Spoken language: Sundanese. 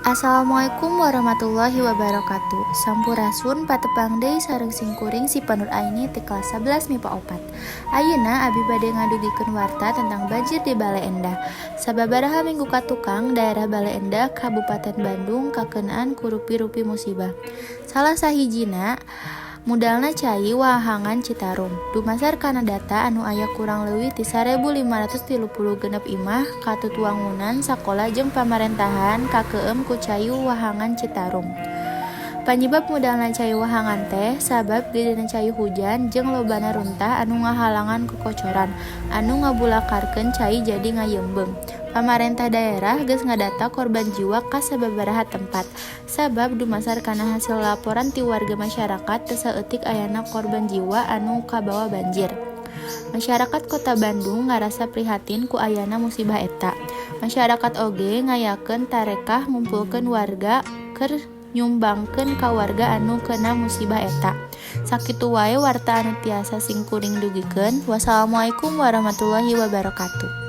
Assalamualaikum warahmatullahi wabarakatuh. Sampurasun, patepang deui sareng simkuring, Sipa Nur Aini ti kelas 11 MIPA 4. Ayeuna abi bade ngadugikeun warta tentang banjir di Baleendah. Sababaraha minggu katukang, daerah Baleendah, Kabupaten Bandung, kakenaan ku rupi-rupi musibah. Salah sahijina mudalna cai wahangan Citarum. Dumasar kana data anu aya, kurang leuwih ti 1536 imah, katut wangunan, sakola jeung pamarentahan kakeum ku cai wahangan Citarum. Panyebab mudalna cai wahangan teh sabab gedena cai hujan jeung lobana runtah anu ngahalangan kokocoran anu ngabulakarkeun cai jadi ngayeumbeung. Pamarentah daerah geus ngadata korban jiwa ka sababaraha tempat. Sabab dumasar kana hasil laporan ti warga masyarakat, teu saeutik ayana korban jiwa anu kabawa banjir. Masyarakat Kota Bandung ngarasa prihatin ku ayana musibah eta. Masyarakat oge ngayakeun tarekah ngumpulkeun warga keur nyumbangkeun ka warga anu keuna musibah eta. Sakitu wae warta anu tiasa simkuring dugikeun. Wassalamualaikum warahmatullahi wabarakatuh.